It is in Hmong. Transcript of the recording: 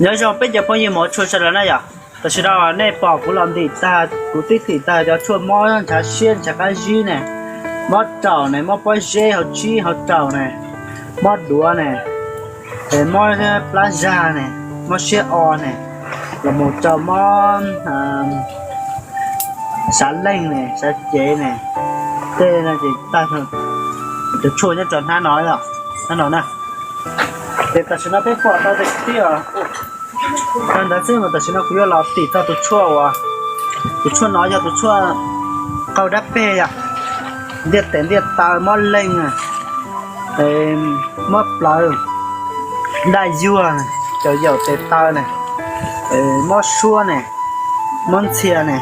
Nyob zoo peb cov phooj ywg mov tshua sawv daws na yom. Tam sim no nej pom kuv los ntim tag, kuv twb ntim tag cov tshuaj mob ntshav siab ntshav qab zib ne, mob raum ne, mob pob zeb hauv tsib hauv raum ne, mob duav ne, mob plab zag ne, mob siab o ne, los mus rau mob sav leej ne, sav cev ne, tej no ces tag. Cov tshuaj nyob rau hnab no, hnab no na. Ces tam sim no peb pom tau tias tib tag ntawd xwb mas tam sim no kuv yuav los tim txog tus tshuaj uas, tus tshuaj no yog tus tshuaj qaug dab peg yom, ntiaj tes ntiaj taw, mob leej, mob plawv, daj yuag, caum yaum tes taw ne, mob suab ne, mob ntxhia ne,